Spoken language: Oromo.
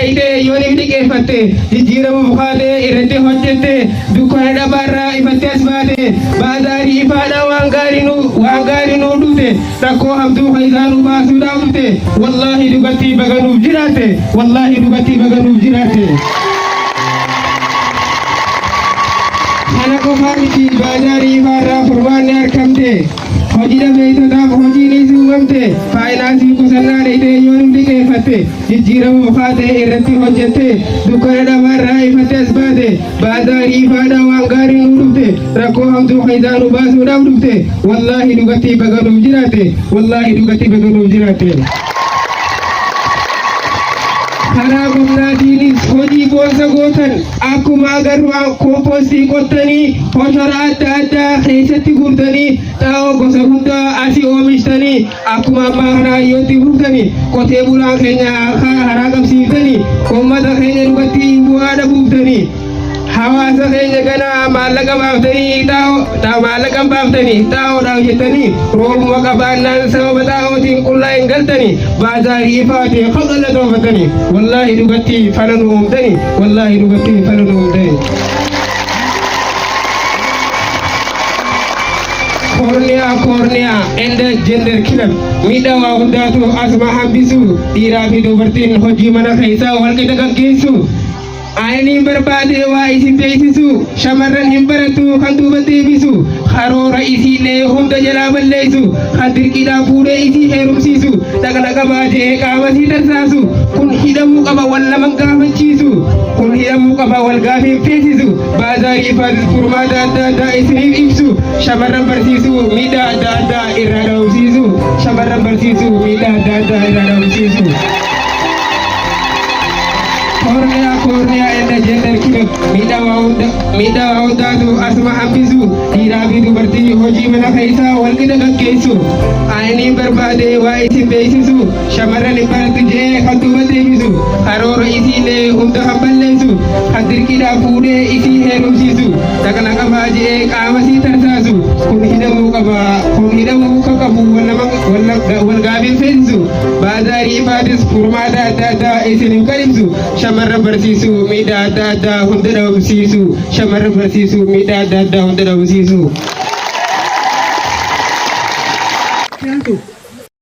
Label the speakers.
Speaker 1: Dhayxee yooniif liqeeffatte, jijjiiramuuf kaatee irratti hojjette, dukkana dhabaarraa ifattee as baate, baazaarii ifaadhaa waan gaarii nu waan gaarii nuu dhufte, rakkoo hamtuu keessaa nu baasuudhaaf dhufte, wallaahi dhugattii baga nuuf jiraatte, wallaahi dhugattii baga nuuf jiraatte. Kana qofaa miti, baazaarii ifaarraa furmaanni argamte. Hojii dhabeeytotaaf hojiinis uumamte, faayinaansii qusannaa dhayxee yooniif liqeeffatte, jijjiiramuuf kaatee irratti hojjette, dukkana dhabaarraa ifatte as baate, baazaarii ifaadhaa waan gaarii nuu dhufte, rakkoo hamtuu keessaa nu baasuudhaaf dhufte, wallaahi dhugattii baga nuuf jiraatte, wallaahi dhugattii baga nuuf jiraatte. Karaa qonnaatiinis hojii boonsa gootan, akkuma agarru kompoostii qottanii, hoshora adda addaa keessatti guurtanii, xaa'oo gosa hundaa asii oomishtanii, akkuma ammaa kana hayyootti fuftanii, qotee bulaan keenya karaa qabsiiftanii, uummata keenya dhugatti bu'aadha buuftanii, hawaasa keenya gana maallaqa baaftanii, xaa'oo maallaqa baaftanii xaa'oodhaaf jettanii, roobuma qabaannaan sababa xaa'ootiin qullaa hin galtanii, baazaarii ifaatee qaqalla toofatanii, wallaahi dhugatti fala nu uumtanii, wallaahi dhugatti fala nu uumtanii. Koorniyaa, koorniyaa and gender club, miidhaa waa hundaatu asuma hambisu, dhiiraa fi dubartiin hojii mana keessaa walqixa gaggeessu. Ainiin barbaade waa isin beeksisu, shamarran hin barattu kan duuba deebisu, karoora isiillee hunda jalaa balleessu, kan dirqiidhaan fuudhee isii heerumsiisu, dhaqna qabaa jee qaama sii tarsaasu, kun hidhamuu qaba, wal nama gaafachiisu, kun hidhamuu qaba, wal gaafiin feesisu. Baazaarii ifaatis furmaata adda addaa isiniif ibsu, shamarran barsiisu, miidhaa adda addaa irraa dhabamsiisu, shamarran barsiisu, miidhaa adda addaa irraa dhabamsiisu. Koorniyaa, koorniyaa and gender club, miidhaa waa hundaatu asuma hambisu, dhiiraa fi dubartii hojii mana keessaa walqixa gaggeessu. Ainiin barbaade waa isin beeksisu, shamarran hin barattu jee kan duuba deebisu, karoora isiilee hunda kan balleessu, kan dirqiidhaan fuudhee isii heerumsiisu, dhaqna qabaa jee qaama sii tarsaasu, kun hidhamuu qaba, kun hidhamuu kan qabu, wal gaafiin feesisu. Baazaarii ifaatis furmaata adda addaa isiniif kan ibsu, shamarran barsiisu, miidhaa adda addaa hunda dhabamsiisu, shamarran barsiisu, miidhaa adda addaa hunda dhabamsiisu.